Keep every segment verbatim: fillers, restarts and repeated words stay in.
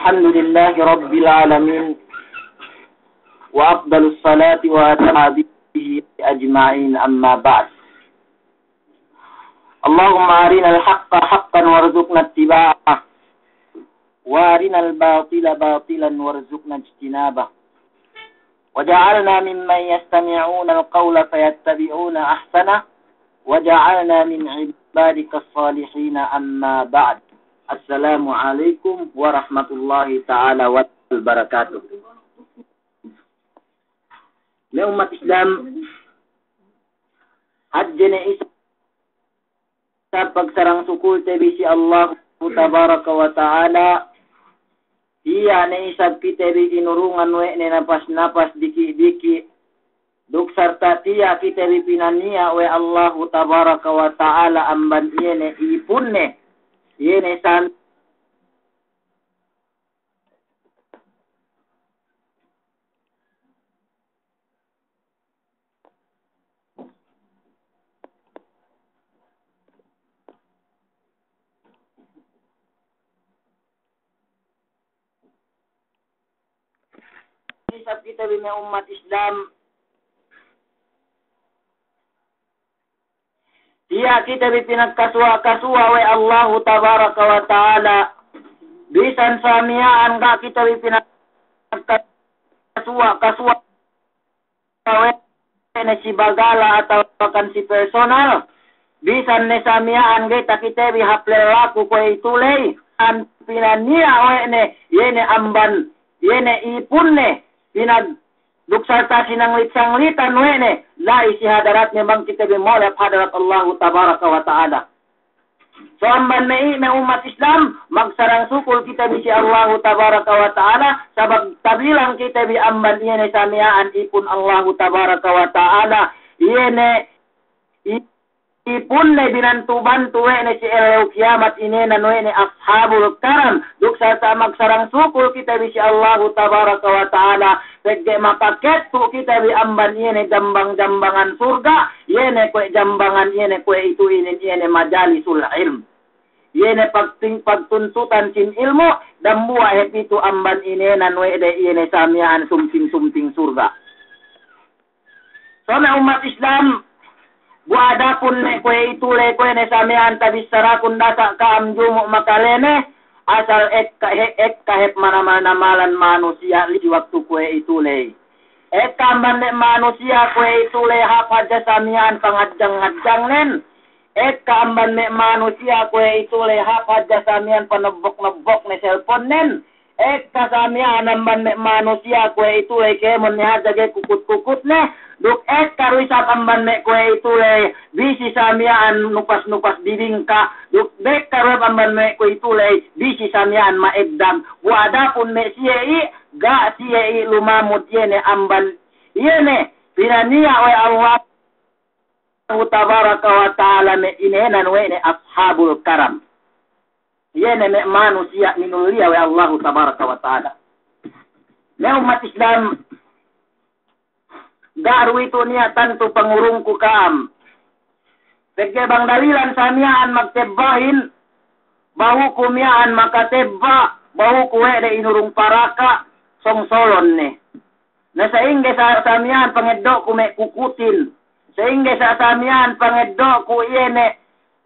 الحمد لله رب العالمين، وأفضل الصلاة وأتم به أجمعين، أما بعد. اللهم أرنا الحق حقا وارزقنا اتباعه، وأرنا الباطل باطلا وارزقنا اجتنابه، واجعلنا ممن يستمعون القول فيتبعون أحسنه، واجعلنا من عبادك الصالحين، أما بعد. السلام عليكم ورحمة الله تعالى وبركاته. Me' ummat Islam, hadje ne isab pagsarang sukulte bi si Allahu tabaraka wa ta'ala, tiya' ne isab kite bi inurungan we' ne napas-napas diki'-diki', duk sarta' tiya' kite bi pinaniya' we' Allahu tabaraka wa ta'ala amban iye ne ipunne, iye ne san Isab kite bi me' ummat Islam, tiya' kite bi pinagkasuwa'-kasuwa' we' Allahu tabaraka wa ta'ala, bisan sa miya'an ga' kite bi pinagkasuwa'-kasuwa' we' ne si bagala atawakan si personal, bisan ne sa miya'an ga'i takite bi hap lellaku kuwe' itu ley, an pinaniya' we' ne, iye ne amban, iye ne ipunne, pinag-, duk sarta' sinanglit-sanglitan we' ne, la'i si hadaratne bang kite bi mole' hap hadarat Allahu tabaraka wa ta'ala. So amban me' i', me' ummat Islam, magsarang sukul kite bi si Allahu tabaraka wa ta'ala, sabab tabilang kite bi amban iye ne sa miya'an ipun Allahu tabaraka wa ta'ala, iye ne i-, ipunne binantu-bantu we' ne si ellew kiyamat, inēnan we' ne ashabul karam, duk sarta' magsarang sukul kite bi si Allahu tabaraka wa ta'ala, pegge' makakettu' kite bi amban iye ne jambang-jambangan surga', iye ne kuwe' jambangan, iye ne kuwe' itu inin, iye ne majalisul ilm. Iye ne pagting-, pagtuntutan sin ilmu', dambuwa' hep itu amban inēnan we' de iye ne sa miya'an sumping-sumping surga'. So me' ummat Islam, bu adapun me' kuwe' itu ley kuwe' ne sa miya'an tabissarakun dasa' ka'am jumu' makalene, asal ekka he-, ekka hep manamal-namalan manusiya' li waktu kuwe' itu ley. Ekka amban me' manusiya' kuwe' itu ley hap hadja sa miya'an pangadjang-ngadjangnen. Ekka amban me' manusiya' kuwe' itu ley hap hadja sa miya'an panobbok-nobbokne selponnen. Ekka sa miya'an amban me' manusiya' kuwe' itu ley kēmon ne hadja ga'i kukut-kukutne. Duk ekka du isab amban me' kuwe' itu ley bisi sa miya'an nupas-nupas bibingka'. Duk ekka du amban me' kuwe' itu ley bisi sa miya'an ma'eddan. Bu adapun me' siye i', ga' siye i' lumamud iye ne amban iye ne pinaniya' we' Allahu tabaraka wa ta'ala me' inēnan we' ne ashabul karam. Iye ne me' manusiya' minulliya we' Allahu tabaraka wa ta'ala. Me' ummat Islam, ga' du itu niya' tantu pangurungku ka'am. Pegge' bang dalilan sa miya'an magtebbahin, bahuku miya'an makatebba', bahuku we' de inurung paraka', sōng solon ne. Na sa'ingge sa, sa miya'an pangeddo'ku me' kukutin. Sa'ingge sa, sa miya'an pangeddo'ku iye ne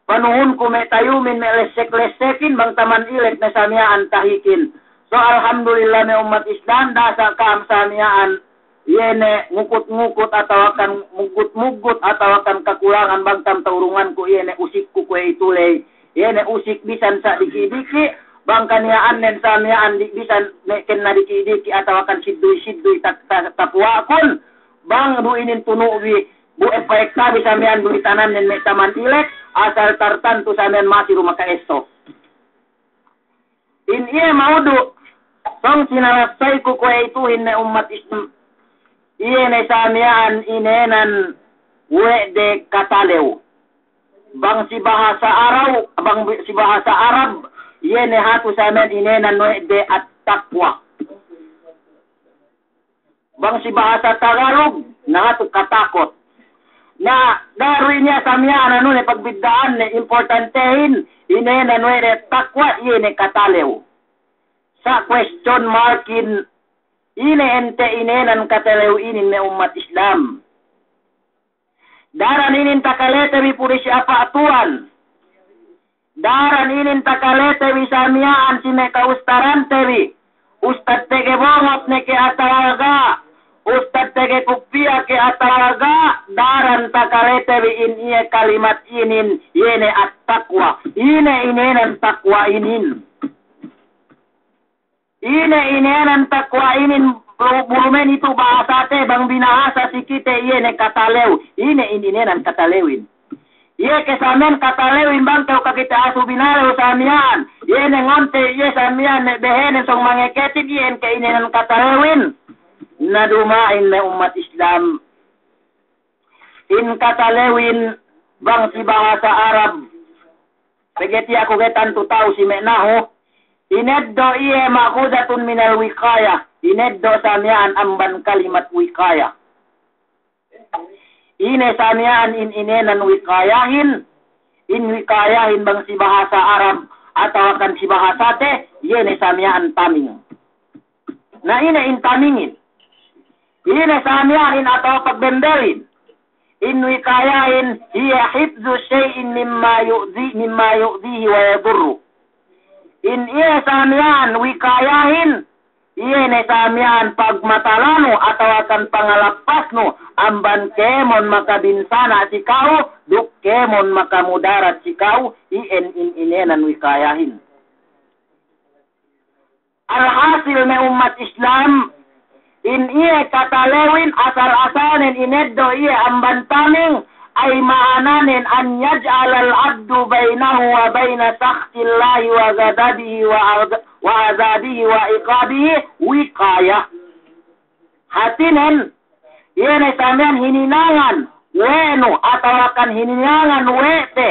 panuhunku me' tayumin, me' lessek-lessekin, bang taman ilek ne sa miya'an tahikin. So, alhamdulillah me' ummat Islam, dasa' ka'am sa miya'an iye ne ngukut-ngukut atawakan muggut-muggut atawakan kakulangan bang tam taurunganku iye ne usikku kuwe' itu ley. Iye ne usik bisan sa' diki'-diki', bang kaniya'annen sa miya'an di-, bisan me' kenna diki'-diki' atawakan sidduy-sidduy ta-, ta-, tapuwa'kun, bang du inin tunu'bi, bu eppa-ekkabi sa miya'an bu itanannen me' taman ilek, asal tartantu sa miya'an masi du maka'esso. In iye maudu', sōng sinalassayku kuwe' ituhin me' ummat Islam, iye ne sa miya'an inēnan we' de katalew. Bang si bahasa Arab, bang bi-, si bahasa Arab, iye ne hatu sa miya'an inēnan we' de at-taqwa. Bang si bahasa Tagalog, na hatu katakot. Na, daru iniya sa miya'an anu ne pagbidda'anne, importantehin, inēnan we' de takwa, iye ne katalew. Sa' question markin, ine ente inēnan katalew inin me' ummat Islam. Daran inin takalete bi puli si apa' tuwan. Daran inin takalete bi sa miya'an si me' kaustarante bi. Ustad tege bongot ne ke atawa ga', ustad tege kuppiya ke atawa ga', daran takalete bi in iye kalimat inin, iye ne at-taqwa. Ine inēnan taqwa inin? Ine inēnan taqwa inin? Bulu-, bulumen itu bahasate, bang binahasa si kite iye ne katalew. Ine in inēnan katalewin? Iye ke sa miya'an katalewin bang kew kakite asu binalew sa miya'an. Iye ne ngonte iye sa miya'an me' behenen sōng mangeketin, iyan ke inēnan katalewin? Na duma'in me' ummat Islam. In katalewin bang si bahasa Arab, pegge' tiya' ku ga'i tantu ta'u si me' nahu, ineddo' iye ma'khuzatun minal wiqayah, ineddo' sa miya'an amban kalimat wiqayah. Ine sa miya'an in inēnan wiqayahin? In wiqayahin bang si bahasa Arab atawakan si bahasate, iye ne sa miya'an taming. Na ine in tamingin? Ine sa miya'an in atawa pagbembelin? In wiqayahin, hiya hifzu shay'in mimma yu'dhi, mimma yu'dhihi wa yadurru. In iye sa miya'an wiqayahin, iye ne sa miya'an pagmatalanu atawakan pangalappasnu amban kēmon makabinsana' si ka'u duk kēmon makamudarat si ka'u, iyan in inēnan wiqayahin. Alhasil me' ummat Islam, in iye katalewin asal-asalnen ineddo' iye amban taming, ay ma'ananen an yaj'alal abdu baynahu wa bayna sakhtillahi wa ghadabihi wa adh-, wa adhabihi wa iqabihi wiqayah. Hātinen, iye ne sa miya'an hininangan we' nu, atawakan hininangan we' te,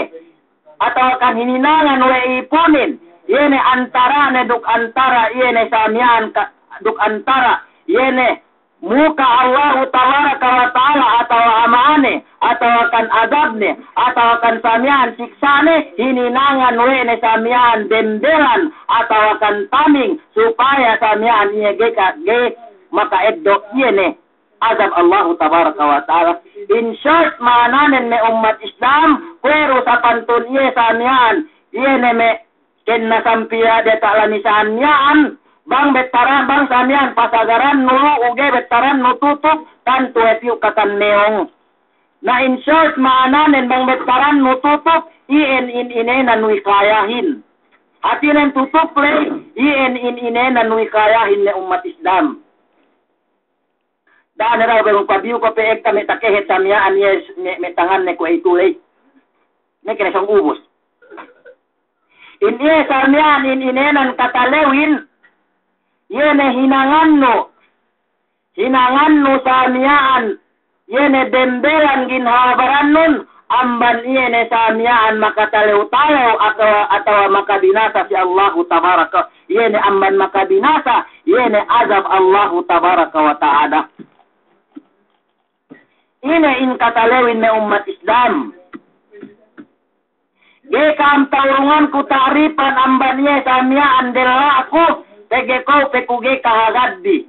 atawakan hininangan we' ipunin, iye ne antara'ne duk antara' iye ne sa miya'an ka-, duk antara' iye ne muka Allahu tabaraka wa ta'ala atawa ama'ane, atawakan adabne, atawakan sa miya'an siksa'ne, hininangan we' ne sa miya'an bembelan, atawakan taming, supaya sa miya'an iye ga'i ka-, ga'i maka'eddo' iye ne azab Allahu tabaraka wa ta'ala. In short, ma'ananen me' ummat Islam, kuwe' du sapantun iye sa miya'an, iye ne me' kenna sampiya' diyata' lamisahan miya'an, bang bettaran, bang sa miya'an pasagarannu lu'u ga'i bettarannu tutup, tantu we' piyu' katan meyong. Na in short, ma'ananen bang bettarannu tutup, iyan in inēnan wiqayahin. Hātinen tutup ley, iyan in inēnan wiqayahin me' ummat Islam. Da'a ne daw bang pabiyu ko pe ekka me' takehet sa miya'an iye me', me' tanganne kuwe'itu ley. Me' kene sōng ubus. In iye sa miya'an in inēnan katalewin, iye ne hinangannu, hinangannu sa miya'an, iye ne bembelan ginhawa barannun, amban iye ne sa miya'an makatalew-talew atawa, atawa makabinasa si Allahu tabaraka, iye ne amban makabinasa, iye ne azab Allahu tabaraka wa ta'ala. Ine in katalewin me' ummat Islam? Ga'i ka'am ta'urunganku ta'ripan amban iye sa miya'an della'ku, pegge' kew pe ku ga'i kahagadbi.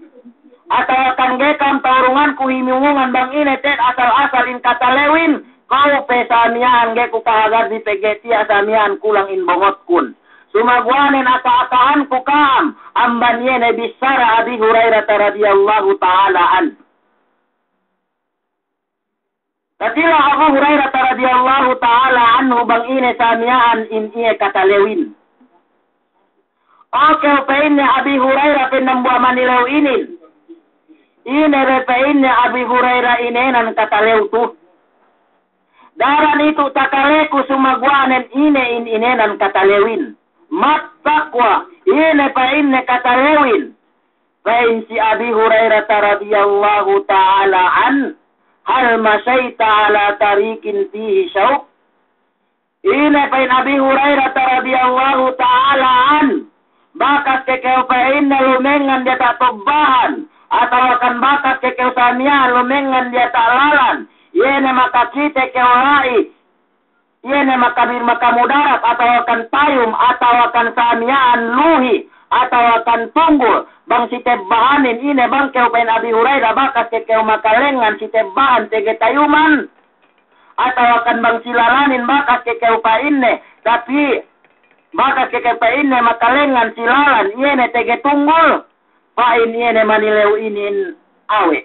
Atawakan ga'i ka'am ta'urunganku himungungan bang ine te'ed asal-asal in katalewin, kew pe sa miya'an ga'i ku kahagadbi pegge' tiya' sa miya'an kulang in bongotkun. Sumaguwa'nen aka-akahanku ka'am amban iye ne bissara Abi Hurairata radiyallahu ta'ala anhu. Tatila' Abu Hurairata radiyallahu ta'ala anhu bang ine sa miya'an in iye katalewin. Oke, pa'inne Abi Huraira, pa'in dambuwa' manilew inin. Ine be pa'inne Abi Huraira inēnan katalew tu? Daran itu takaleku sumaguwa'nen ine in inēnan katalewin. Mat taqwa, ine pa'inne katalewin? Pa'in si Abi Hurairata radiyallahu ta'ala anhu, "Hal mashayta ala tariqin fihi shawk?" Ine pa'in Abi Hurairata radiyallahu ta'ala anhu, bakas ke kew pa'inne lumengngan diyata' tobbahan, atawakan bakas ke kew sa miya'an lumengngan diyata' lalan, iye ne makakite kew la'i, iye ne makabi-, makamudarat atawakan tayum atawakan sa miya'an luhi, atawakan tunggul, bang si tebbahanin ine bang kew pa'in Abi Hurairah bakas ke kew makalengngan si tebbahan tege tayuman, atawakan bang si lalanin bakas ke kew pa'inne, tapi bakas ke kew pa'inne makalengngan si lalan, iye ne tege tunggul, pa'in iye ne manilew inin awe'.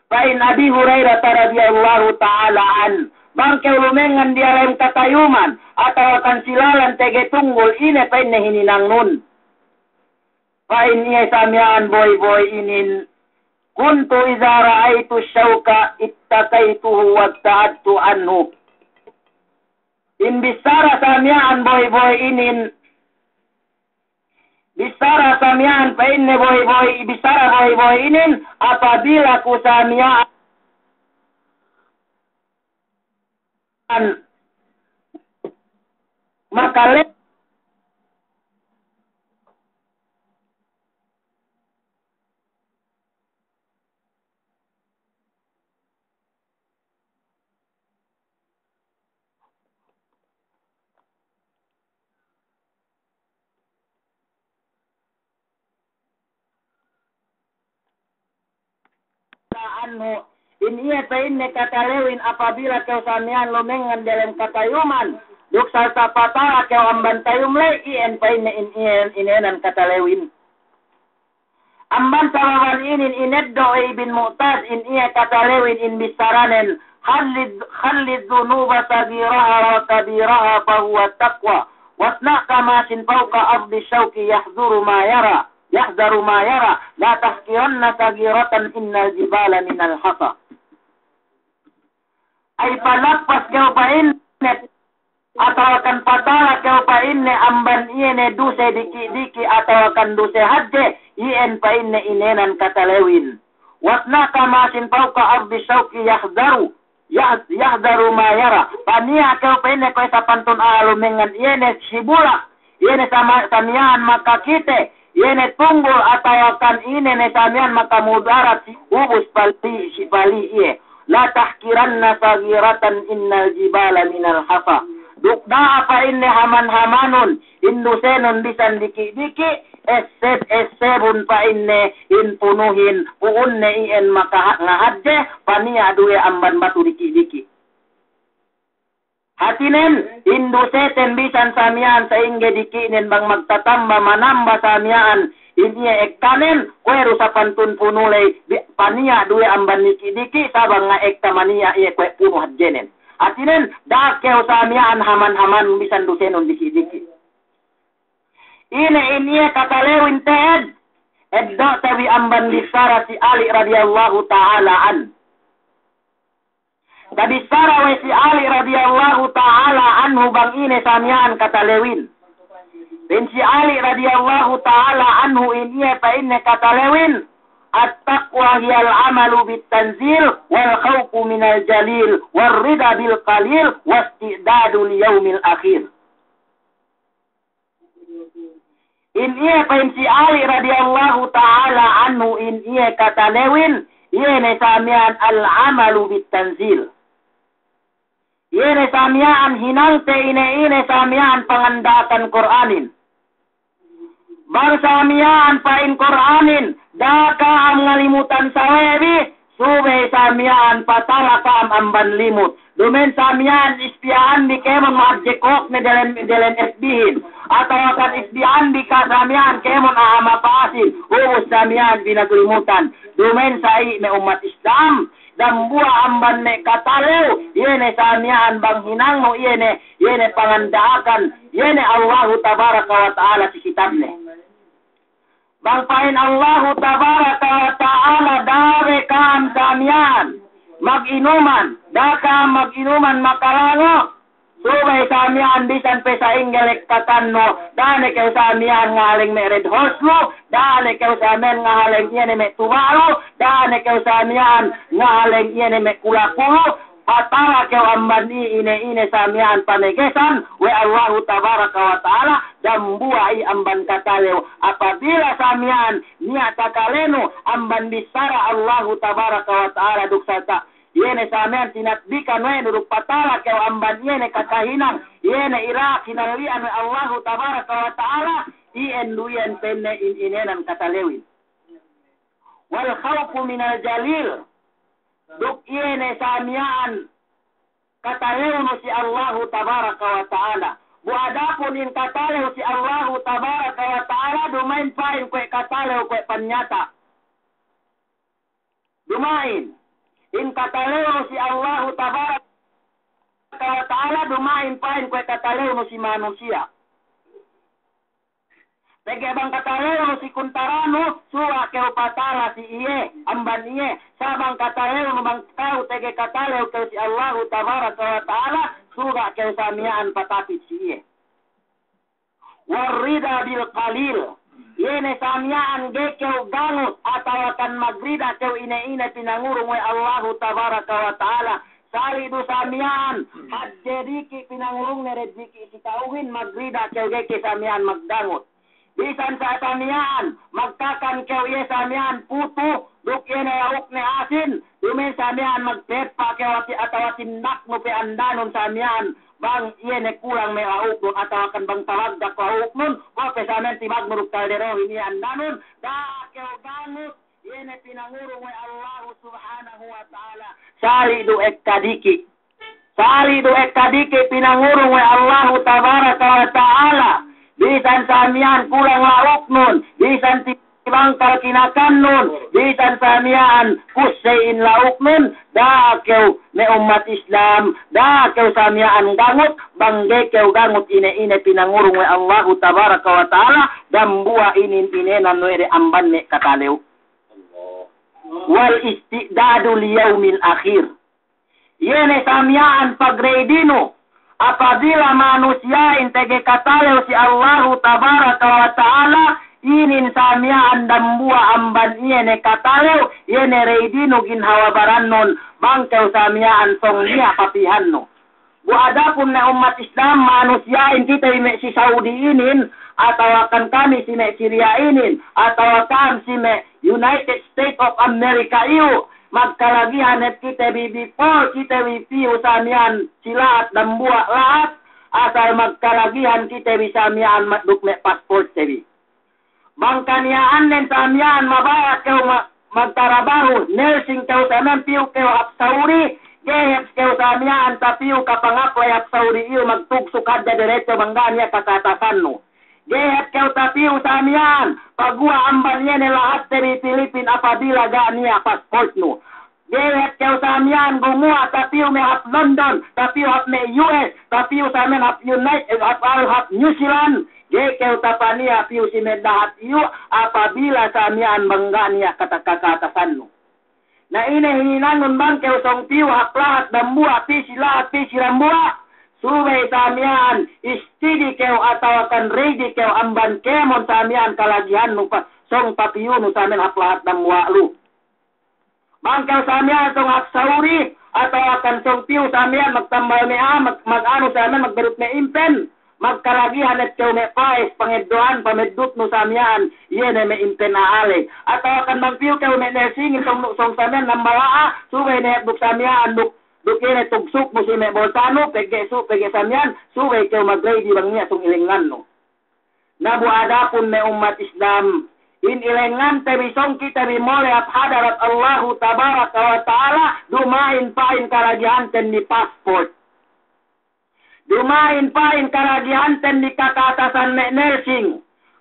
Pa'in Abi Hurairah radiyallahu ta'ala anhu, bang kew lumengngan diyalem katayuman, atawakan si lalan tege tunggul, ine pa'inne hininangnun. Pa'in iye sa miya'an boy-boy inin, kuntu idza ra'aitu syauka ittaqaituhu wabta'adtu anhu. In bissara sa miya'an boy-boy inin, bissara sa miya'an pa'inne boy-boy, bissara boy-boy inin, apabila ku sa miya'an makale- anhu, in iye pa'inne katalewin apabila kew sa miya'an lumengngan diyalem katayuman, duk salta' patala kew amban tayum ley, iyan pa'inne in iye inēnan katalewin. Amban sababan inin ineddo' we' Ibn Mu'taz in iye katalewin in bissaranen, khallid, khallid dhunuba saghiraha wa kabiraha fahuwa taqwa. Wasna' kamashin fawqa ardi syauki yahdharu ma yara, yahdharu ma yara. La tahqiranna saghiratan innal jibala minal hasa. Ay palappas kew pa'inne, atawakan patala kew pa'inne amban iye ne duse diki'-diki' atawakan duse hadje, iyan pa'inne inēnan katalewin. Wasna' kamashin fawqa ardi syauki yahdharu, yah-, yahdharu ma yara. Paniya' kew pa'inne kuwe' sapantun a'a lumengngan iye ne si bulak, iye ne sa ma-, sa miya'an makakite, iye ne tunggul atawakan ine ne sa miya'an makamudarat si ubus pali', si pali' iye. La tahqiranna saghiratan innal jibala minal hasa. Duk da'a pa'inne haman-hamanun in dusenun bisan diki'-diki', esseb-essebun pa'inne in punuhin, pu'unne iyan maka-, ngahadje, paniya' du we' amban batu diki'-diki'. Hātinen, in duseten bisan sa miya'an sa'ingge diki'nen bang magtatamba manamba sa miya'an in iye ekkanen, kuwe' du sapantun punu ley, bi-, paniya' du we' amban diki'-diki', sabab nga'ekka maniya' iye kuwe' punu hadjenen. Hātinen, da'a kew sa miya'an haman-haman bisan dusenun diki'-diki'. Ine in iye katalewin te'ed, eddo'te bi amban bissara si Ali radiyallahu ta'ala anhu. Tabissara we' si Ali radiyallahu ta'ala anhu bang ine sa miya'an katalewin. Pa'in si Ali radiyallahu ta'ala anhu in iye pa'inne katalewin, at-taqwa hiyal amalu bit tanzil, wal khawfu minal jalil, war rida bil qalil, wasti'dadu li yawmil akhir. In iye pa'in si Ali radiyallahu ta'ala anhu in iye katalewin, iye ne sa miya'an al-amalu bit tanzil. Iye ne sa miya'an hinangte ine-ine sa miya'an panganda'akan Kur'anin. Bang sa miya'an pa'in Kur'anin, da'a ka'am ngalimutan sawe'bi, subey sa miya'an patala ka'am amban limut. Duma'in sa miya'an isbiyahanbi kēmon mahadje kōkne diyalem, diyalem F B-hin. Atawakan isbiyahanbi ka sa miya'an kēmon a'a mapa'asin. Ubus sa miya'an pinaglimutan. Duma'in sa'i me' ummat Islam. Dambuwa' amban me' katalew. Iye ne sa miya'an bang hinangnu iye ne, iye ne panganda'akan. Iye ne Allahu tabaraka wa ta'ala si kitabne. Bang pa'in Allahu tabaraka wa ta'ala, da'a be ka'am sa miya'an maginuman, da'a ka'am maginuman makalango. Subey sa miya'an bisan pe sa'ingge lekkakannu, da'a ne kew sa miya'an ngahaleng me' Red Horse lu, da'a ne kew sa miya'an ngahaleng iye ne me' tuba' lu, da'a ne kew sa miya'an ngahaleng iye ne me' kula-kulu, patala kew amban i ine-ine sa miya'an panegesan we' Allahu tabaraka wa ta'ala, dambuwa' i amban katalew. Apabila sa miya'an niya' takalenu amban bissara Allahu tabaraka wa ta'ala duk salta' iye ne sa miya'an tinatbikan we' nu duk patala kew amban iye ne kakahinang, iye ne ila kinalli'an we' Allahu tabaraka wa ta'ala, iyan du iyan pa'inne in inēnan katalewin. Wal khawfu minal jalil. Duk iye ne sa miya'an katalewnu si Allahu tabaraka wa ta'ala. Bu adapun in katalew si Allahu tabaraka wa ta'ala, duma'in pa'in kuwe' katalew kuwe' panyata'. Duma'in in katalewnu si Allahu tabaraka wa ta'ala, duma'in pa'in kuwe' katalewnu si manusiya'. Pegge' bang katalewnu si kuntaranu, suga' kew patala si iye, amban iye. Sa' bang katalewnu bang kew, pegge' katalew kew si Allahu tabaraka wa ta'ala, suga' kew sa miya'an patapit si iye. Warrida bil qalil. Iye ne sa miya'an ga'i kew gangut, atawakan magrida kew ine-ine pinangurung we' Allahu tabaraka wa ta'ala. Sali' du sa miya'an, hadje diki' pinangurungne, rejiki' si ka'uhin, magrida kew, ga'i kew sa miya'an maggangut. Bisan sa, sa miya'an, magkakan kew iye sa miya'an putu, duk iye ne la'ukne asin, duma'in sa miya'an magpeppa' kew ati-, atawa tindaknu pe andanun sa miya'an, bang iye ne kulang me' la'uknun, atawakan bang tabagdak la'uknun, kuwe' pe sa miya'an tibagnu duk kalderohin iye andanun, da'a kew gangut. Iye ne pinangurung we' Allahu subhanahu wa ta'ala. Sali' du ekka diki'. Sali' du ekka diki' pinangurung we' Allahu tabaraka wa ta'ala. Bisan sa miya'an kulang la'uknun, bisan tibangkal kinakannun, bisan sa miya'an kusse in la'uknun, da'a kew me' ummat Islam, da'a kew sa miya'an gangut, bang ga'i kew gangut ine-ine pinangurung we' Allahu tabaraka wa ta'ala, dambuwa' inin inēnan we' de amban me' katalew. Wal isti'dadu li yawmil akhir. Iye ne sa miya'an pagreydinu, apabila manusiya'in tege katalew si Allahu tabaraka wa ta'ala, inin sa miya'an dambuwa' amban iye ne katalew, iye ne reydinu ginhawa barannun, bang kew sa miya'an sōng niya' papihannu. Bu adapun ne ummat Islam, manusiya'in kite bi me' si Saudi inin, atawakan kami si me' Syria inin, atawa kam si me' United States of America iyu', magkalagihan hep kite bi before kite bi piyu sa miya'an si lahat dambuwa' lahat, asal magkalagihan kite bi sa miya'an ma-, duk me' passport te bi. Bang kaniya'annen sa miya'an mabaya' kew ma-, magtarabahu, nursing kew sa miya'an piyu kew hap Saudi, ga'i hep kew sa miya'an tapiyu kapang-apply hap Saudi iyu' magtugsuk hadja derecho bang ga' niya' kakatasannu. Ga'i hep kew tapiyu sa miya'an, paguwa' amban iye ne lahatte bi Pilipin apabila ga' niya' passportnu. Ga'i hep kew sa miya'an gumuwa' tapiyu me' hap London, tapiyu hap me' U S, tapiyu sa miya'an hap United, hap, hap New Zealand. Ga'i kew tapaniya' piyu si me' lahat iyu' apabila sa miya'an bang ga' niya' kata-, kakatasannu. Na ine hininangnun bang kew sōng piyu hap lahat dambuwa' pī si lahat pī si dambuwa'. Subey sa miya'an istidi kew atawakan reydi kew amban kēmon sa miya'an kalagihannu pa-, sōng papiyunu sa miya'an hap lahat dambuwa' lu. Bang kew sa miya'an sōng hap Saudi, atawakan sōng piyu sa miya'an magtambal me' a-, mag-, mag-anu sa miya'an magberut me' impen, magkalagihan hep kew me' pa'es, pangeddo'an, pameddutnu sa miya'an, iye ne me' impen a'ale. Atawakan bang piyu kew me' nursingin sōng, sōng sa miya'an nambal a'a, subey ne hep duk sa miya'an duk, duk iye ne tugsuknu si me' bolsanu, pegge' su-, pegge' sa miya'an, subey kew magreydi bang niya' sōng ilengannu. Na bu adapun me' ummat Islam, in ilengante bi sōng kite bi mole' hap hadarat Allahu tabaraka wa ta'ala, duma'in pa'in kalagihanten bi passport. Duma'in pa'in kalagihanten bi kakatasan me' nursing.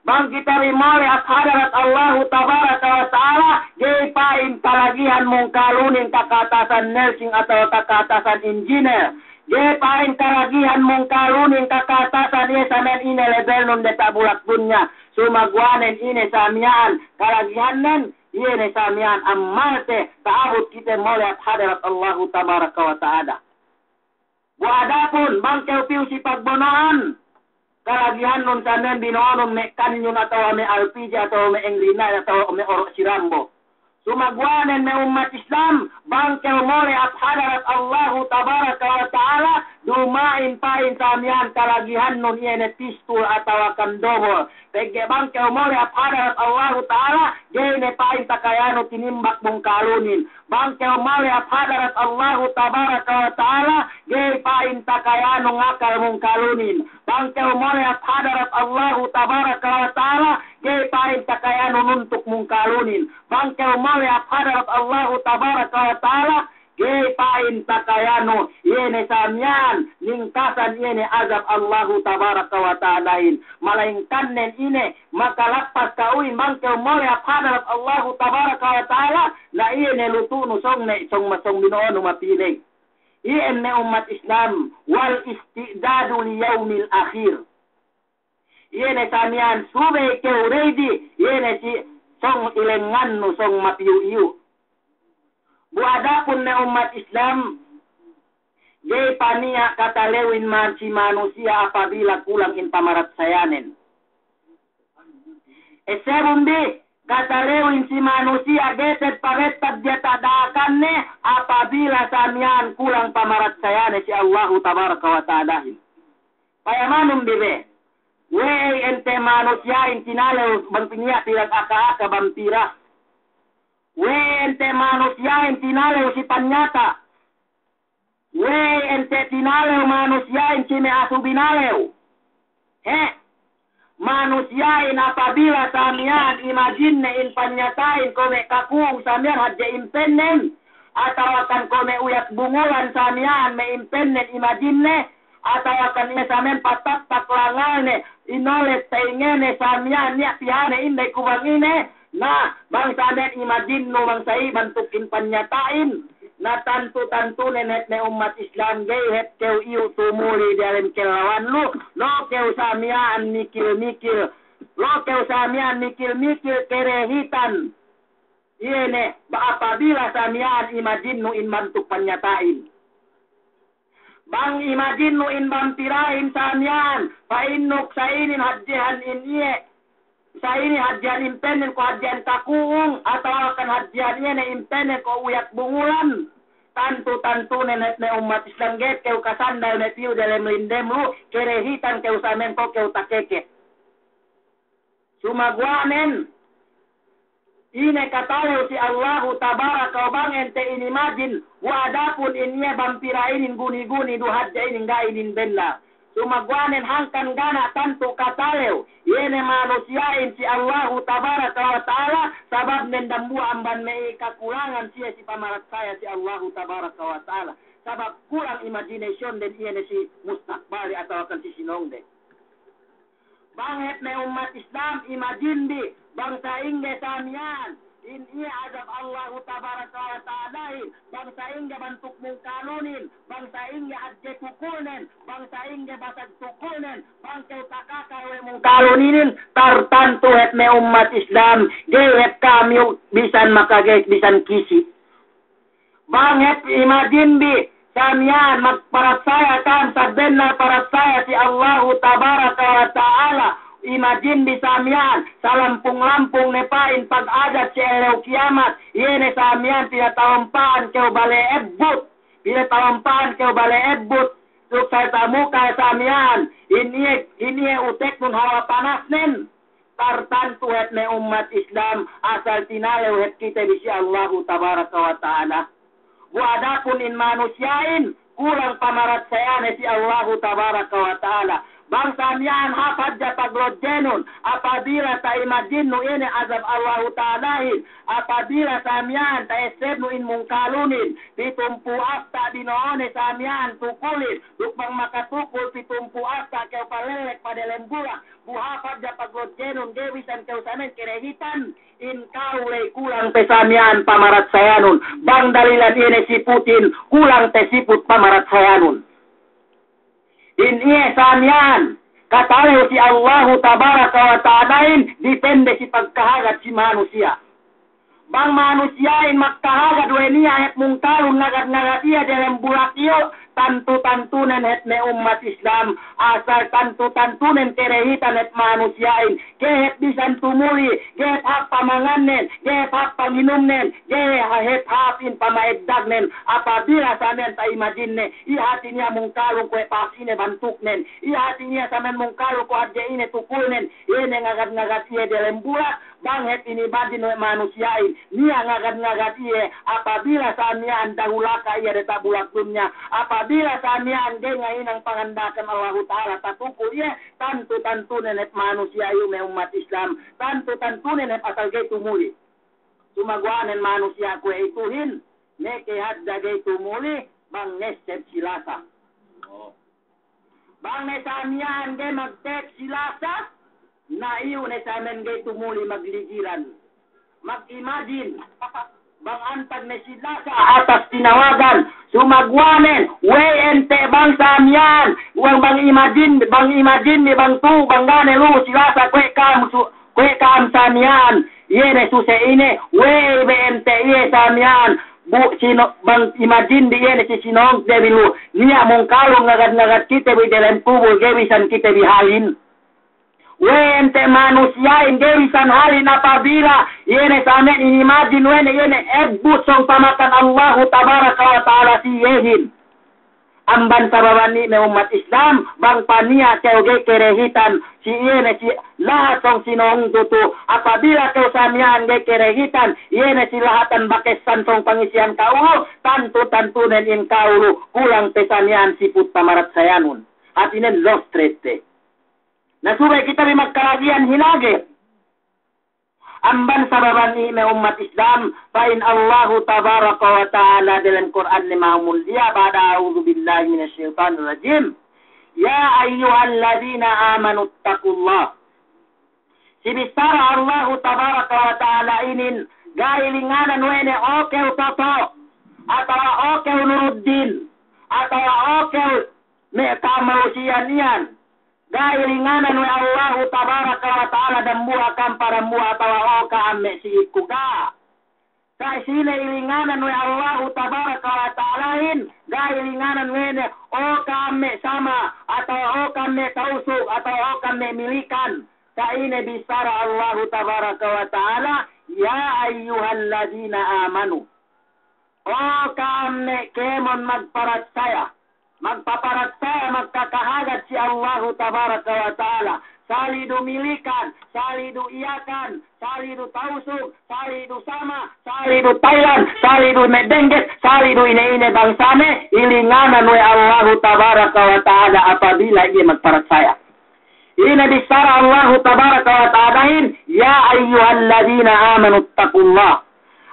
Bang kite bi mole' hap hadarat Allahu tabaraka wa ta'ala, ga'i pa'in kalagihan mungkalunin kakatasan nursing atawa kakatasan engineer. Ga'i pa'in kalagihan mungkalunin kakatasan iye sa miya'an ine lebelnun diyata' bulak dunya. Sumaguwa'nen ine sa miya'an kalagihannen, iye ne sa miya'an ammalte ta'abut kite mole' hap hadarat Allahu tabaraka wa ta'ala. Bu adapun bang kew piyu si pagbono'an, kalagihannun sa miya'an bino'onun me' kanyun atawa me' L P G atawa me' Angry Night atawa me' oro' si Rambo. Sumaguwa'nen me' ummat Islam, bang kew mole' hap hadarat Allahu tabaraka wa ta'ala, duma'in pa'in sa miya'an kalagihannun iye ne pistul atawakan dobol. Pegge' bang kew mole' hap hadarat Allahu ta'ala, ga'i ne pa'in takayanu tinimbak mungkalunin. Bang kew mole' hap hadarat Allahu tabaraka wa ta'ala, ga'i pa'in takayanu ngakal mungkalunin. Bang kew mole' hap hadarat Allahu tabaraka wa ta'ala, ga'i pa'in takayanu nuntuk mungkalunin. Bang kew mole' hap hadarat Allahu tabaraka wa ta'ala, ga'i pa'in takayanu, iye ne sa miya'an, ningkasan iye ne azab Allahu tabaraka wa ta'alahin. Malayingkannen ine, makalappas ka'uhin bang kew mole' hap hadarat Allahu tabaraka wa ta'ala, na iye ne lutu'nu sōng ne, sōng ma-, sōng bino'onu mapī ley. Iyan me' ummat Islam, wal isti'dadu li yawmil akhir. Iye ne sa miya'an subey kew ready, iye ne si sōng ilengannu sōng mapiyu'-iyu'. Bu adapun me' ummat Islam, ga'i paniya' katalewin man si manusiya' apabila kulang in pamaratsayanen. Essebun bi, katalewin si manusiya' ga'i te'ed pabettad diyata' da'akanne apabila sa miya'an kulang pamaratsayane si Allahu tabaraka wa ta'alahin. Payamanun bi be, we'ey ente manusiya'in tinalew bang piniya' pilag aka-aka bang pira. We'ey ente manusiya'in tinalew si panyata'. We'ey ente tinalew manusiya'in si me' asu binalew. He', manusiya'in apabila sa miya'an imajinne in panyata'in ko' me' kaku'ung sa miya'an hadje impennen, atawakan ko' me' uyak bungulan sa miya'an me' impennen imajinne, atawakan iye sa miya'an patattak langalne, inoles teyngene sa miya'an niya' pihane inday kubang ine, na, bang sa miya'an imajinnu bang sa'i bantuk in panyata'in, na tantu-tantunen hep me' ummat Islam ga'i hep kew iyu' tumuli diyalem kellawan lu, lu kew sa miya'an mikil-mikil, lu kew sa miya'an mikil-mikil kerehitan. Iye ne, ba apabila sa miya'an imajinnu in bantuk panyata'in. Bang imajinnu in bang pira'in sa miya'an, pa'innuk sa inin hadjehan in iye, sa inin hadjehan impennen ko' hadjehan kaku'ung, atawakan hadjehan iye ne impennen ko' uyak bungulan. Tantu-tantunen hep me' ummat Islam ga'i kew kasandal me' piyu' diyalem lindem lu, kerehitan kew sa miya'an ko' kew takeket. Sumaguwa'nen, ine katalew si Allahu tabaraka wa bang ente inimajin, wa adapun in iye bang pira inin guni-guni du hadja inin ga'i inin bennal. Sumaguwa'nen hangkan ga' ne tantu katalew, iye ne manusiya'in si Allahu tabaraka wa ta'ala, sababnen dambuwa' amban me' kakulangan siye si pamaratsaya si Allahu tabaraka wa ta'ala. Sabab kulang imagination den iye ne si mustakbali atawakan si sinōng den. Bang hep me' ummat Islam, imajin bi, bang sa'ingge sa miya'an, in iye azab Allahu tabaraka wa ta'alahin, bang sa'ingge bantuk mungkalunin, bang sa'ingge hadje tukulnen, bang sa'ingge basag tukulnen, bang kew takakal we' mungkalun inin, tartantu hep me' ummat Islam, ga'i hep kamiyu' bisan makagek bisan kisi. Bang hep imajin bi, sa miya'an magparatsaya ka'am sabennal paratsaya si Allahu tabaraka wa ta'ala. Imajin bi sa miya'an, salampung-lampung ne pa'in pag'adab si ellew kiyamat. Iye ne sa miya'an pinatawampa'an kew bale ebbut. Pinatawampa'an kew bale ebbut. Duk sa tamuka sa miya'an, in iye, in iye uteknun hawal panasnen. Tartantu hep me' ummat Islam, asal tinalew hep kite bi si Allahu tabaraka wa ta'ala. Bu adapun in manusiya'in, kulang pamaratsayane si Allahu tabaraka wa ta'ala. Bang sa miya'an hāp hadja paglodjenun, apabila ta'imajinnu ine azab Allahu ta'alahin, apabila sa miya'an ta'essebnu in mungkalunin, pitumpū' afta' bino'one sa miya'an tukulin, duk bang makatukul pitumpū' afta' kew palellek padelem bulak, bu hāp hadja paglodjenun ga'i bisan kew sa miya'an kerehitan, in ka'u ley kulang pe sa miya'an pamaratsayanun, bang dalilan ine siputin, kulang pe siput pamaratsayanun. In iye sa miya'an, katalew si Allahu tabaraka wa ta'alahin, dipende si pagkahagad si manusiya'. Bang manusiya'in magkahagad we' niya' hep mungkalun ngagad-ngagad iye delem bulak iyu', tantu-tantunen hep me' ummat Islam, asal tantu-tantunen kerehitan hep manusiya'in, ga'i hep bisan tumuli, ga'i hep hāp pamangannen, ga'i hep hāp panginumnen, ga'i hep hāp in pama'eddagnen, apabila samiyan ta'imajinne, i hāti niya' mungkalun kuwe' pasi ne bantuknen, i hāti niya' samiyan mungkalun kuwe' hadje ine tukulnen, iye ne ngagad-ngagad iye delem bulak, bang hep inimajin we' manusiya'in, niya' ngagad-ngagad iye, apabila samiyan dahulaka iye diyata' bulak dunya, apabila samiyan ga'i ngahinang panganda'akan Allahu Ta'ala tatukul iye, tantu-tantunen hep manusiya' iyu me' ummat Islam, tantu-tantunen hep asal ga'i tumuli. Sumaguwa'nen manusiya' kuwe' ituhin, meke hadja ga'i tumuli, bang ngeseb si lasa. Bang ne samiyan ga'i magtek si lasa, na iyu ne samiyan ga'i tumuli magligiran. Magimajin, bang antag ne si lasa atas tinawagan, sumaguwa'nen, we'ey ente' bang samiyan, bang, bang imajin, bang imajin ne bang tu, bang ga' ne lu'u si lasa kuwe' ka'am su-, kuwe' ka'am samiyan, iye ne suse ine, we'ey be ente' iye samiyan, bu, sino-, bang imajin bi iye ne si sinong de bi lu'u, niya' mungkalun ngagad-ngagad kite bi delem kubul ga'i bisan kite bi halin. We'ey ente' manusiya'in ga'i bisan halin apabila iye ne samiyan inimajin we' ne iye ne ebbut sōng pamakan Allahu Tabaraka wa Ta'ala si iyehin. Amban sababan i' me' ummat Islam, bang paniya' kew ga'i kerehitan si iye ne si lahat sōng sinōng tutu, apabila kew samiyan ga'i kerehitan iye ne si lahatan bakessan sōng pangisihan ka'u, tantu-tantunen in ka'u lu kulang pe samiyan siput pamaratsayanun. Hātinen lost trade te. Na subey kite bi magkalagihan hinage. Amban sababan i' me' ummat Islam, pa'in Allahu Tabaraka wa Ta'ala delem Kur'an ne mahamulliya, ba'da a'udhu billahi minash shaytanir rajim. Ya ayyuhalladhina amanu ittaqullah. Si bissara Allahu Tabaraka wa Ta'ala inin, ga' ilinganan we' ne, o kew Toto, atawa o kew Nuruddin, atawa o kew me' kamanusiyan iyan. Ga' ilinganan we' Allahu Tabaraka wa Ta'ala dambuwa' ka'am pa dambuwa' atawa o ka'am me' si'ikku, ga'. Sa' sine ilinganan we' Allahu Tabaraka wa Ta'alahin, ga' ilinganan we' ne, o ka'am me' Sama', atawa o ka'am me' Tausug, atawa o ka'am me' Milikan. Sa' ine bissara Allahu Tabaraka wa Ta'ala, ya ayyuhalladhina amanu. O ka'am me' kēmon magparatsaya, magpaparatsaya, magkakahagad si Allahu Tabaraka wa Ta'ala, sali' du Milikan, sali' du Yakan, sali' du Tausug, sali' du Sama', sali' du Thailand, sali' du me' Benges, sali' du ine-ine bangsane, ilinganan we' Allahu Tabaraka wa Ta'ala apabila iye magparatsaya. Ine bissara Allahu Tabaraka wa Ta'alahin, ya ayyuhalladhina amanu ittaqullah.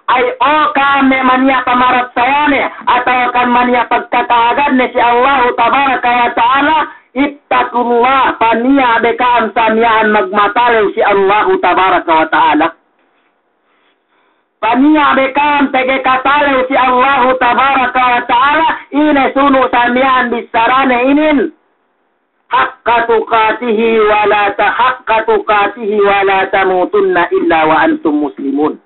Ay, o ka'am me' maniya' pamaratsayane, atawa kan maniya' pagkakahagadne si Allahu Tabaraka wa Ta'ala, ittaqullah, paniya' be ka'am samiyan magmatalew si Allahu Tabaraka wa Ta'ala. Paniya' be ka'am pegge' katalew si Allahu Tabaraka wa Ta'ala, ine sunu' samiyan bissarane inin. Haqqa tuqatihi wa la ta-, haqqa tuqatihi wa la tamutunna illa wa antum muslimun.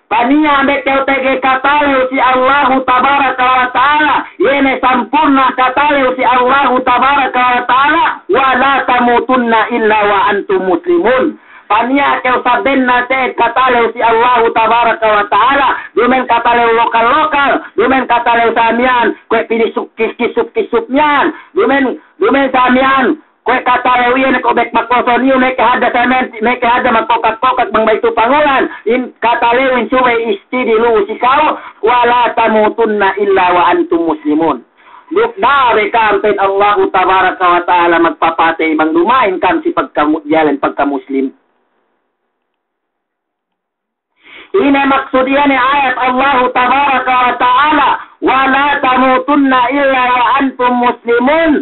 Paniya' be kew pegge' katalew si Allahu Tabaraka wa Ta'ala, iye ne sampurna' katalew si Allahu Tabaraka wa Ta'ala, wa la tamutunna illa wa antum muslimun. Paniya' kew sabennal te'ed katalew si Allahu Tabaraka wa Ta'ala, duma'in katalew lokal-lokal, duma'in katalew samiyan, kuwe' pinisuk kis-, kisuk-kisuk miyan, duma'in, duma'in samiyan, kuwe' katalew iyan ko' bek makoson iyu, meke hadja samiyan, meke hadja magkokak-kokak bang baitu pangulan, in katalewin subey istidi lu'u si ka'u, wa la tamutunna illa wa antum muslimun. Duk da'a be ka'am pa'in Allahu Tabaraka wa Ta'ala magpapatey bang duma'in ka'am si pagka mu-, diyalem pagka Muslim. Ine maksud iye ne ayat Allahu Tabaraka wa Ta'ala, wa la tamutunna illa wa antum muslimun.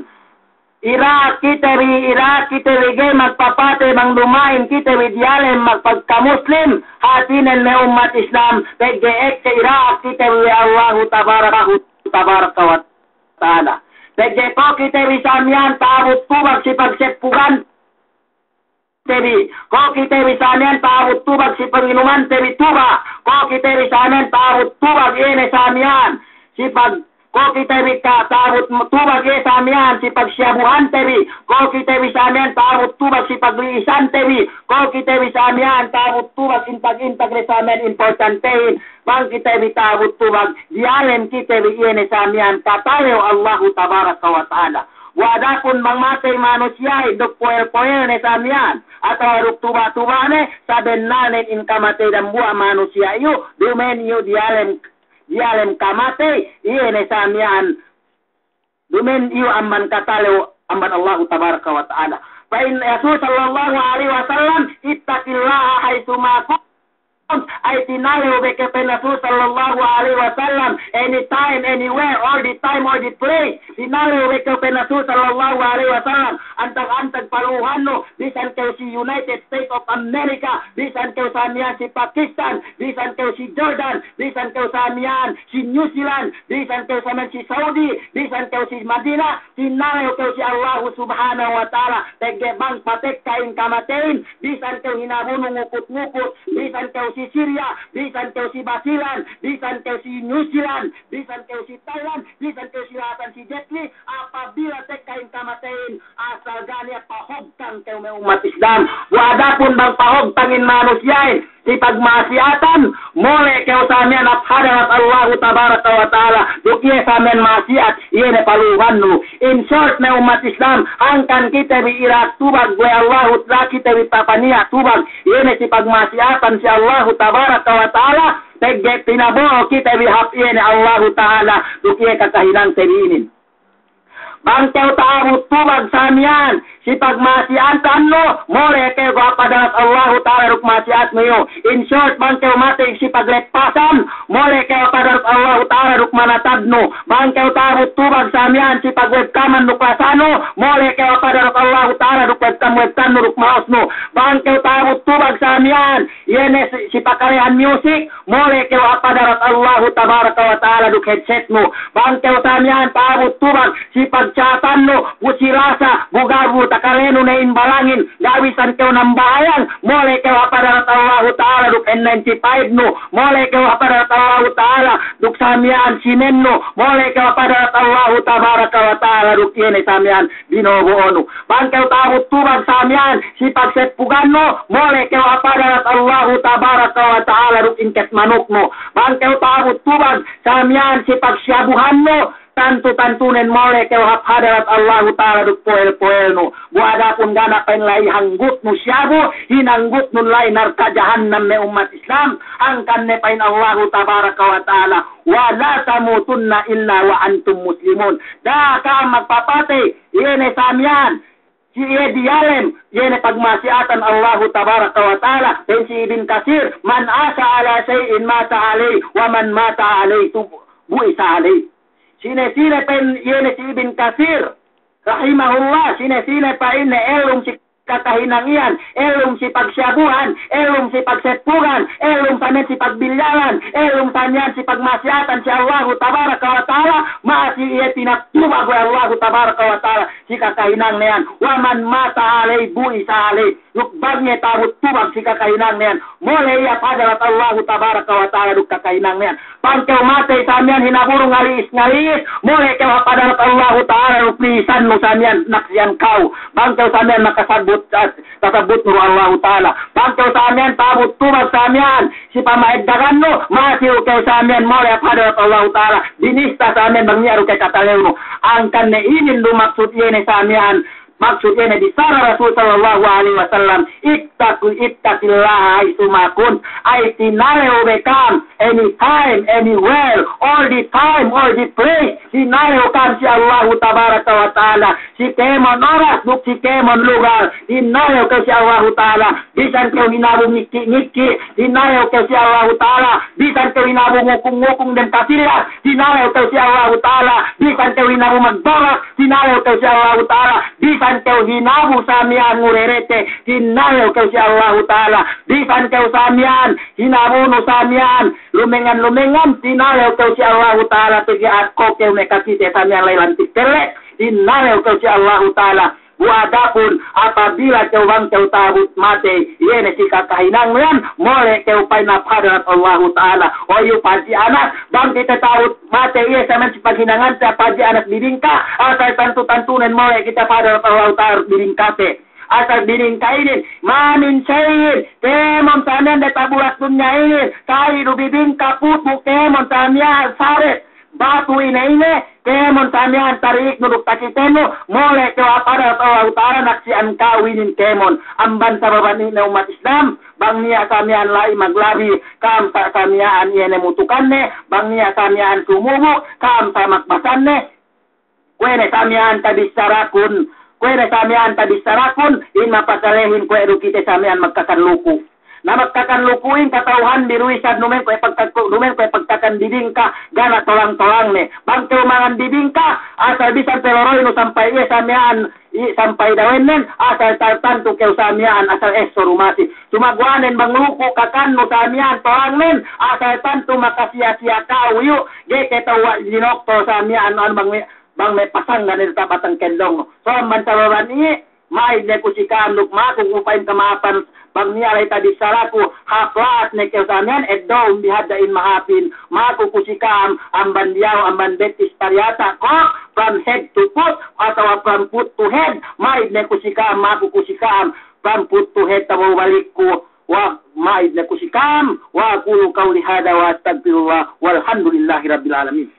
Ira'ak kite bi, ira'ak kite bi ga'i magpapatey bang duma'in kite bi diyalem magpagka Muslim, hātinen me' ummat Islam, pegge' ekka ira'ak kite bi we' Allahu Tabaraka, Tabaraka wa Ta'ala. Pegge' ko' kite bi samiyan ta'abut tubag si pagseppugan te bi, ko' kite bi samiyan ta'abut tubag si panginumante bi tuba', ko' kite bi samiyan ta'abut tubag iye ne samiyan si pag-, Kuwe' kite bi ta-, ta'abut tubag iye sa miya'an si pagsiyabuhante bi. Kuwe' kite bi sa miya'an ta'abut tubag si pagli'isante bi. Kuwe' kite bi sa miya'an ta'abut tubag in pag-, in pagintag ne sa miya'an importantehin. Bang kite bi ta'abut tubag, diyalem kite bi iye ne sa miya'an katalew Allahu Tabaraka wa Ta'ala. Wa adapun bang matey manusiya'in duk poel-poelne sa miya'an, atawa duk tuba'-tuba'ne, sabennalnen in kamatey dambuwa' manusiya' iyu, duma'in iyu diyalem, diyalem kamatey, iye ne sa miya'an, duma'in iyu amban katalew amban Allahu Tabaraka wa Ta'ala. Pa'in Rasul sallallahu alaihi wasallam, "Ittaqillaha haitsu ma kunt." Ay tinalew we' kew, pa'in Rasul sallallahu alaihi wasallam, anytime, anywhere, all the time, all the place. Tinalew we' kew, pa'in Rasul sallallahu alaihi wasallam, antag-antag paluhannu, bisan kew si United States of America, bisan kew sa miya'an si Pakistan, bisan kew si Jordan, bisan kew sa miya'an si New Zealand, bisan kew sa miya'an si Saudi, bisan kew si Madina, tinalew kew si Allahu Subhanahu wa Ta'ala, pegge' bang patekka in kamateyin, bisan kew hinabunu nguput-nguput, bisan kew si Syria, bisan kew si Basilan, bisan kew si New Zealand, bisan kew si Thailand, bisan kew si lahat si Jet Li, apabila tekka in kamateyin, asal ga' niya' pahogtang kew me' ummat Islam. Wa adapun bang pahogtang in manusiya'in si pagma'asiyatan, mole' kew sa miya'an hap hadarat Allahu Tabaraka wa Ta'ala, duk iye sa miya'an ma'asiyat, iye ne paluhannu. In short me' ummat Islam, hangkan kite bi ira tubag we' Allahu Ta'ala, kite bi papaniya' tubag, iye ne si pagma'asiyatan si Allahu Tabaraka wa Ta'ala, pegge' pinabo'o kite bi hap iye ne Allahu Ta'ala, duk iye kakahinangte bi inin. Bang kew ta'abut tubag sa miya'an si pagma'asiyatannu, mole' kew hap hadarat Allahu Ta'ala duk ma'asiyatnu iyu. In short, bang kew matey si pagleppasan, mole' kew hap hadarat Allahu Ta'ala duk manatadnu. Bang kew ta'abut tubag sa miya'an si pagwebkaman duk lasanu, mole' kew hap hadarat Allahu Ta'ala duk webkam-webkamnu duk ma'asnu. Bang kew ta'abut tubag sa miya'an, iye ne si, si pakalehan music, mole' kew hap hadarat Allahu Tabaraka wa Ta'ala duk headsetnu. Bang kew sa miya'an ta'abut tubag si pagchatannu, bu si lasa, bu gabu takalenu ne in balangin, ga' bisan kew nambahayang, mole' kew hap hadarat Allahu Ta'ala duk N ninety-five-nu, mole' kew hap hadarat Allahu Ta'ala duk sa miya'an simennu, mole' kew hap hadarat Allahu Tabaraka wa Ta'ala duk iye ne sa miya'an binobo'onu. Bang kew ta'abut tubag sa miya'an si pagseppugannu, mole' kew hap hadarat Allahu Tabaraka wa Ta'ala duk ingket manuknu. Bang kew ta'abut tubag sa miya'an si pagsiyabuhannu, tantu-tantunen mole' kew hap hadarat Allahu Ta'ala duk poel-poelnu. Bu adapun ga' ne pa'in la'i hanggutnu siyabu, hinanggutnun la'i narka' jahannam me' ummat Islam. Hangkan ne pa'in Allahu Tabaraka wa Ta'ala, "Wa la tamutunna illa wa antum muslimun." Da'a ka'am magpapatey, iye ne sa miya'an, si iye diyalem, iye ne pagma'asiyatan Allahu Tabaraka wa Ta'ala, pa'in si Ibn Kathir, "Man asha ala shay'in mata alayh, wa man mata alayh tu-, bu'isa alayh." Sine-sine pa'in iye ne si Ibn Kathir, rahimahullah, sine-sine pa'inne ellum si kakahinang iyan, ellum si pagsiyabuhan, ellum si pagseppugan, ellum sa miya'an si pagbilyalan, ellum sa miya'an si pagma'asiyatan si Allahu Tabaraka wa Ta'ala, masi iye pinatubag we' Allahu Tabaraka wa Ta'ala si kakahinangne iyan. "Wa man mata alayh bu'isa alayh." Duk bang iye ta'abut tubag si kakahinangne iyan, mole' iye hap hadarat Allahu Tabaraka wa Ta'ala duk kakahinangne iyan. Bang kew matey sa miya'an hinabunu ngali'is-ngali'is, mole' kew hap hadarat Allahu Ta'ala duk li'isannu sa miya'an naksi'an kew. Bang kew sa miya'an makasabbut, ah, tasabbutnu du Allahu Ta'ala. Bang kew sa miya'an ta'abut tubag sa miya'an si pama'eddagannu, masi du kew sa miya'an mole' hap hadarat Allahu Ta'ala. Binista sa miya'an bang niya' du kew katalewnu. Hangkan ne inin du maksud iye ne sa miya'an, maksud iye ne bissara Rasul sallallahu alaihi wasallam, "Ittaqu-, ittaqillaha haitsu ma kunt." Ay tinalew be ka'am, anytime, anywhere, all the time, all the place. Tinalew ka'am si Allahu Tabaraka wa Ta'ala, si kēmon oras duk si kēmon lugal. Tinalew kew si Allahu Ta'ala, bisan kew hinabu ngikki'-ngikki'. Tinalew kew si Allahu Ta'ala, bisan kew hinabu ngukung-ngukung dem kapilas. Tinalew kew si Allahu Ta'ala, bisan kew hinabu magborak. Tinalew kew si Allahu Ta'ala, bisan kew hinabu sa miya'an ngurerete. Tinalew kew si Allahu Ta'ala, bisan kew sa miya'an hinabunu sa miya'an lumengan-lumengan. Tinalew kew si Allahu Ta'ala, pegge' ako kew me' kakite sa miya'an la'i lantik telle. Tinalew kew si Allahu Ta'ala, Bu adapun apabila kew bang kew ta'abut matey, iye ne si kakahinangnu iyan, mole' kew pa'in hap hadarat Allahu Ta'ala. O iyu paji' anak, bang kite ta'abut matey, iye sa miya'an si paghinangante paji' anak dibingka, asal tantu-tantunen mole' kite hap hadarat Allahu Ta'ala dibingkate. Asal dibingka inin, ma min shay'in, kēmon sa miya'an diyata' bulak dunya inin, sa'i du bibingka, putu', kēmon sa miya'an saret, batu ine-ine, kēmon sa miya'an tari'iknu duk takitenu, mole' kew hap hadarat Allahu Ta'ala naksi'an ka'u inin kēmon. Amban sababan ine, ummat Islam, bang niya' sa miya'an la'i maglabi, ka'am sa, sa miya'an iye ne mutukanne, bang niya' sa miya'an sumubu', ka'am sa magbasanne. Kuwe' ne sa miya'an tabissarakun, kuwe' ne sa miya'an tabissarakun, in mapasalehin kuwe' du kite sa miya'an magkakan luku'. Na magkakan luku'in kata'uhanbi du isab duma'in kuwe' pagka-, duma'in kuwe' pagkakan bibingka, ga' ne tolang-tolangne. Bang kew mangan bibingka, asal bisan pe loroynu sampay iye sa miya'an, i-, sampay dawennen, asal ta-, tantu kew sa miya'an, asal esso du masi. Sumaguwa'nen bang luku' kakannu sa miya'an tolangnen, asal tantu makasiya-siya ka'u iyu', ga'i kata'uhan dinoktol sa miya'an, anu bang me', bang me' pasanggan ine diyata' batang kendong. So, amban sababan iye, ma'id ne ku si ka'am duk maku ku pa'in kama'apan, bang niya' la'i tabissaraku, hāp la'at ne kew sa miya'an, eddo'un bi hadja in mahāpin, maku ku si ka'am, amban diyawa', amban bettis pariyata' ko', from head to foot, atawa from foot to head, ma'id ne ku si ka'am, maku ku si ka'am, from foot to head, tabaw balikku, wa ma'id ne ku si ka'am, wa aqulu qawli hadha wa astaghfirullah, walhamdulillahi rabbil alamin.